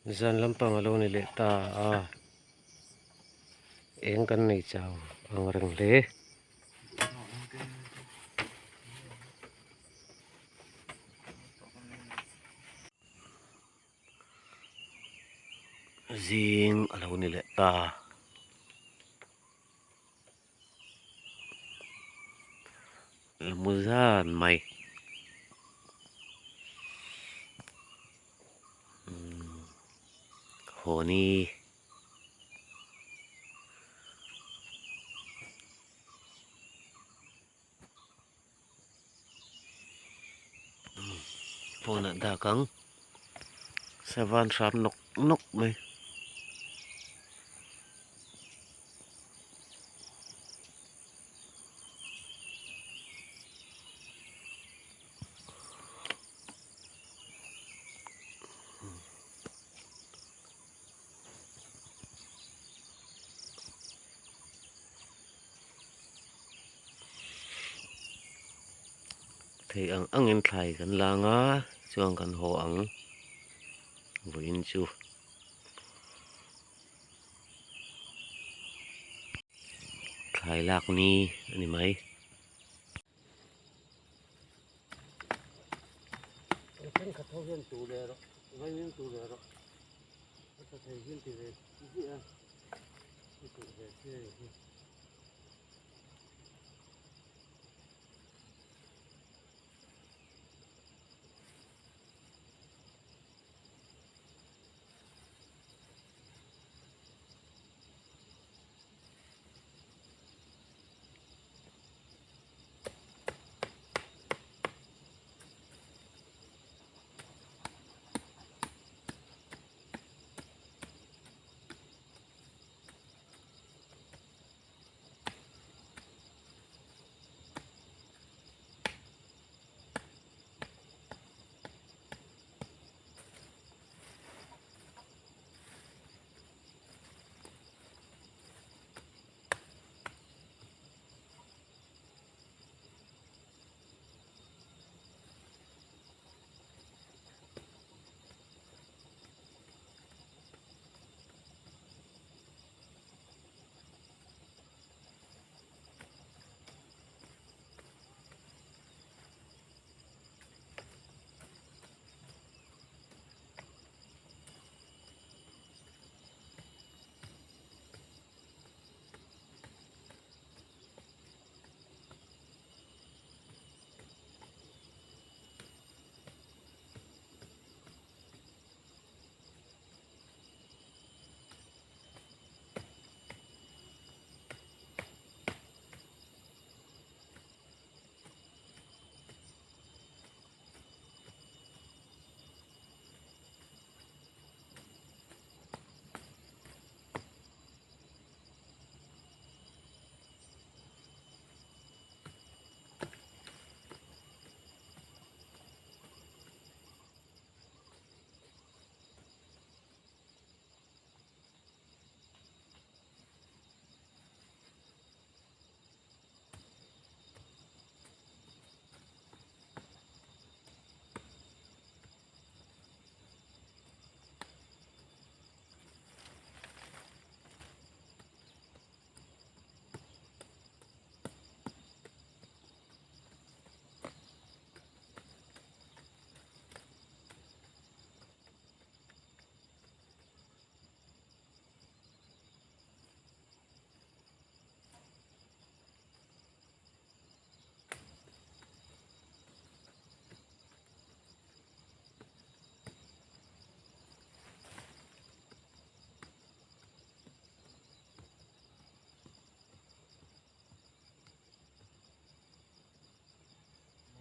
Zan lampang a lo ni leh ta a, eng kan nei chau ang reng hle. Zing a lo ni leh ta. La mu zan mai. Haw ni. Phone ah dak ang savan hram nawk nawk mai. Thei ang angin thlai kan lang a chuan kan haw ang vawiin chu. Thlai lak ni a ni mai. Thenkhat ho hian tu leh rawh vaimim tu leh rawh a tha thei hian ti ve ziah a i tuh ve che hi.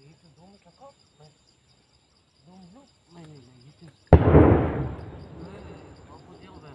Lei hi chu dum tha khawp mai dum hlup mai a ni lei hi chu a pu chiang ve.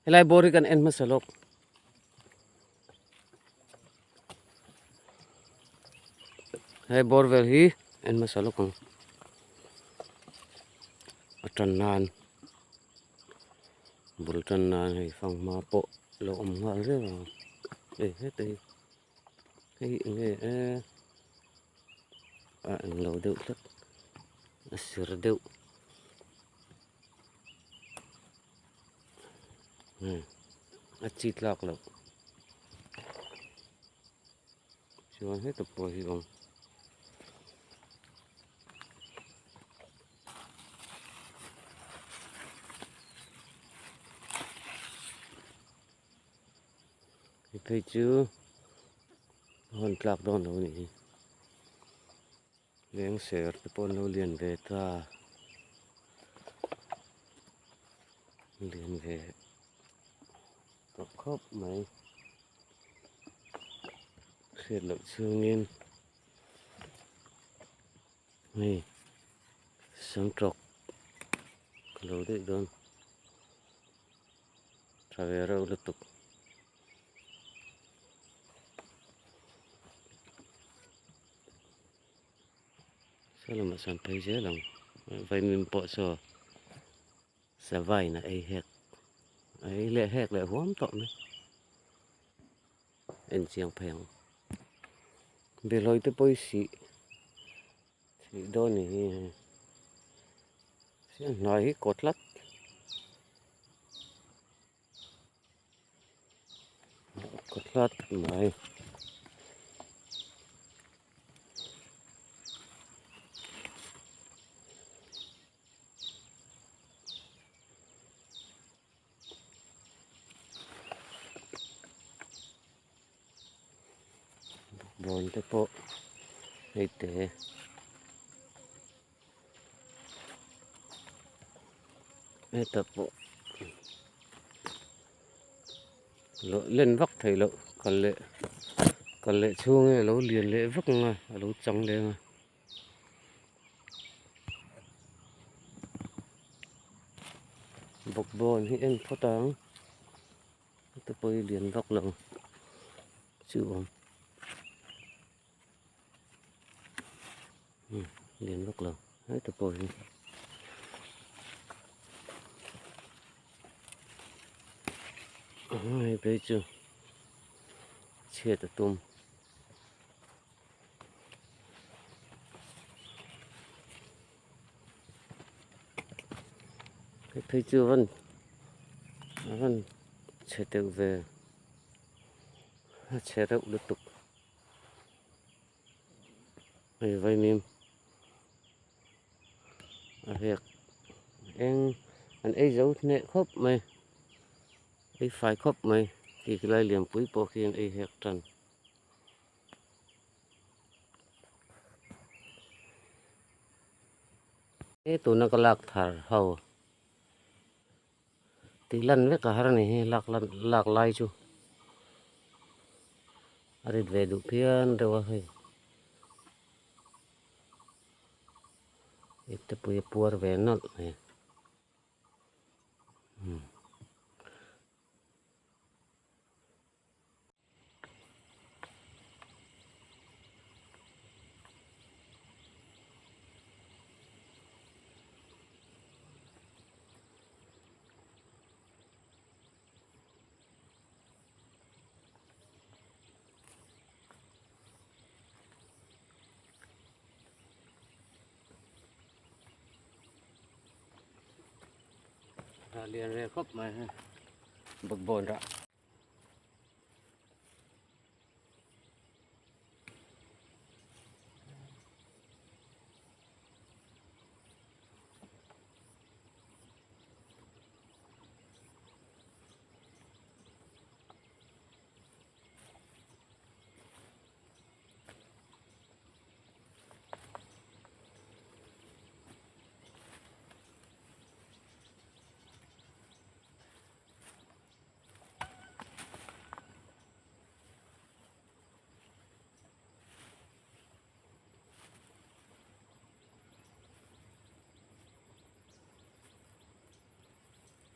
Helai bawr hi kan en hmasa lawk. He bawr vel hi en hmasa lawk ang. A tan nan bul tan nan hei fanghma pawh lo awm nghal reng a hei heta hi hei enge e a englo deuh tlat a sir deuh. A chi tlak loh chuan heta pawh hi awm. Hei phei chu. A hawn tlak dawn lo a nih hi. Leng ser te pawh an lo lian ve ta. Lian ve tawh khawp mai. Hriat loh chhungin hei samtawk ka lo daih dawn. Tha ve reuh lutuk. Saw lamah sawn phei zel ang vaimim pawh saw sava in a ei hek a ei leh hek leh huam tawh mai en chiang phei ang behlawi te pawh hi sih sih dawn ni hi hei hnai hi kaw tlat. Kaw tlat mai. Bawkbawn te pawh hei te. Hetah pawh loh len vak theih loh kal leh kal leh chhung nge alo lian leh vak ang a alo chang leng a. Bawkbawn hi en phawt ang heta pawh hi lian vak lo chu awm. Lian vak lo heta pawh hi hei phei chu chhiat a tum. Hei phei chu a van chhe deuh ve a chhe reuh lutuk. Hei vaimim a hek eng an ei zo hneh khawp mai ei fai khawp mai khi lai lianpui pawh khi an ei hek tan. He tuna ka lak thar ho tih lan vek a har a ni hi lak lan lak lai chu a rit ve duh phian deuh a hei ipte pui a puar ve nawlh mai. Lian ve khawp mai hei bawkbawn rah.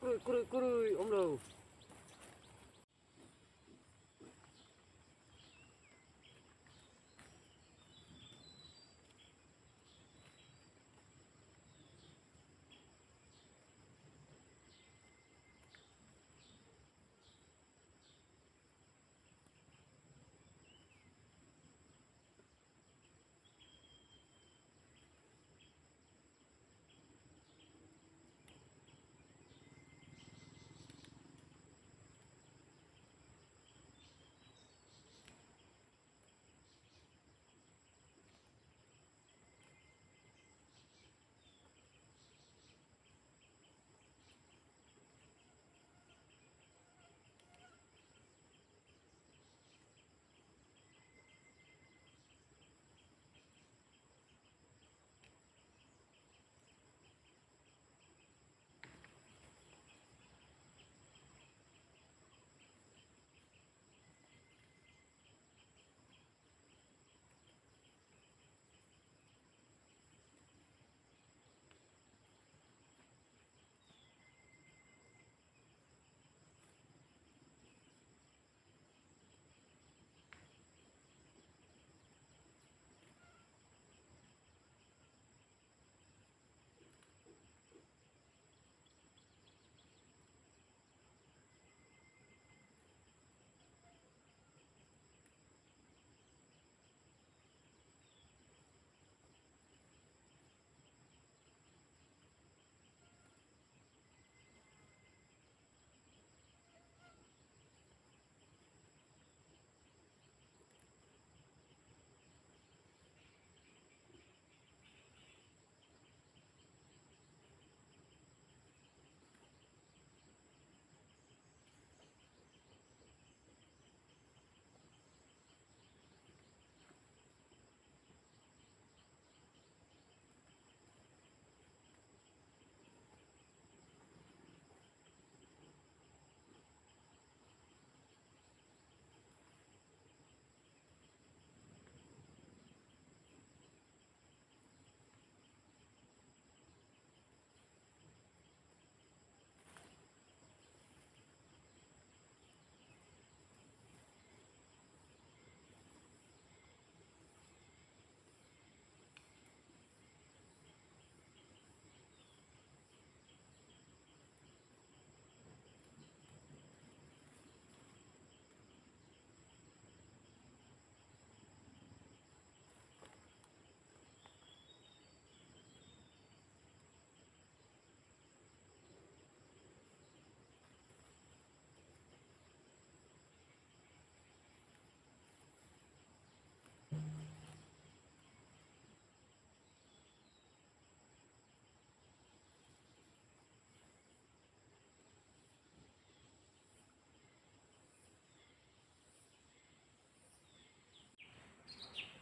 Kurui kurui kurui awm lo.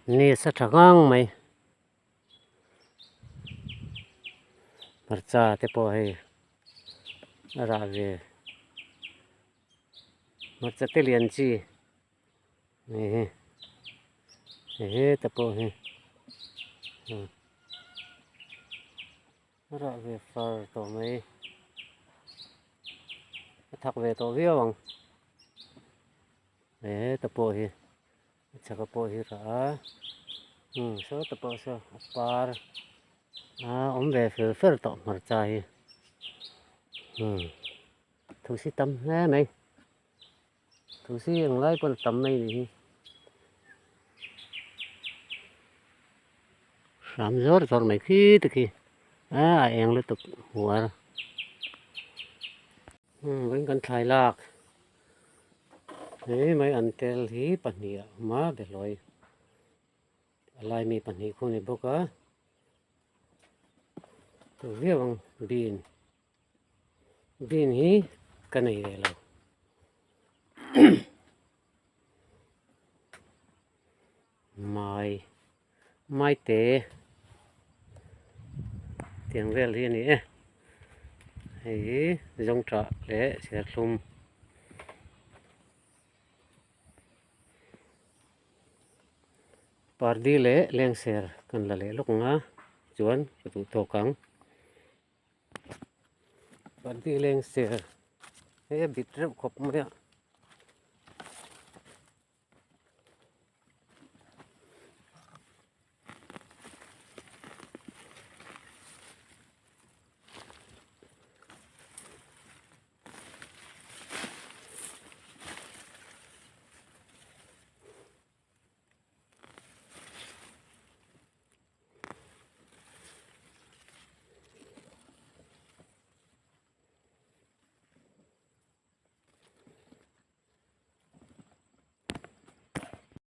Ni a sa tha ngang mai. Hmarcha te pawh hei a rah ve. Hmarcha te lian chi hei hi hei heta pawh hi a rah ve far tawh mai. A thak ve tawh viau ang hei heta pawh hi. A chaka pawh hi rah a umm sawta pawh saw a par a awm ve fer fer tawh hmarcha hi umm thosi tam hle mai thosi eng lai pawn a tam mai a nih hi hram zawr zawr mai khi te khi a a eng lutuk huar umm vawiin kan thlai lak. Hei mai an tel hi pahnih a awm a behlawi a lai mi pahnih khu a ni bawk a tu viau ang bean bean hi ka nei ve lo mai maite tiang vel hi a ni e hei hi zawngṭah leh serthlum. Pardi leh lengser kan la leh lawk ang a chuan ka duh tawk ang pardi lengser hei a bit reuh khawp mai a.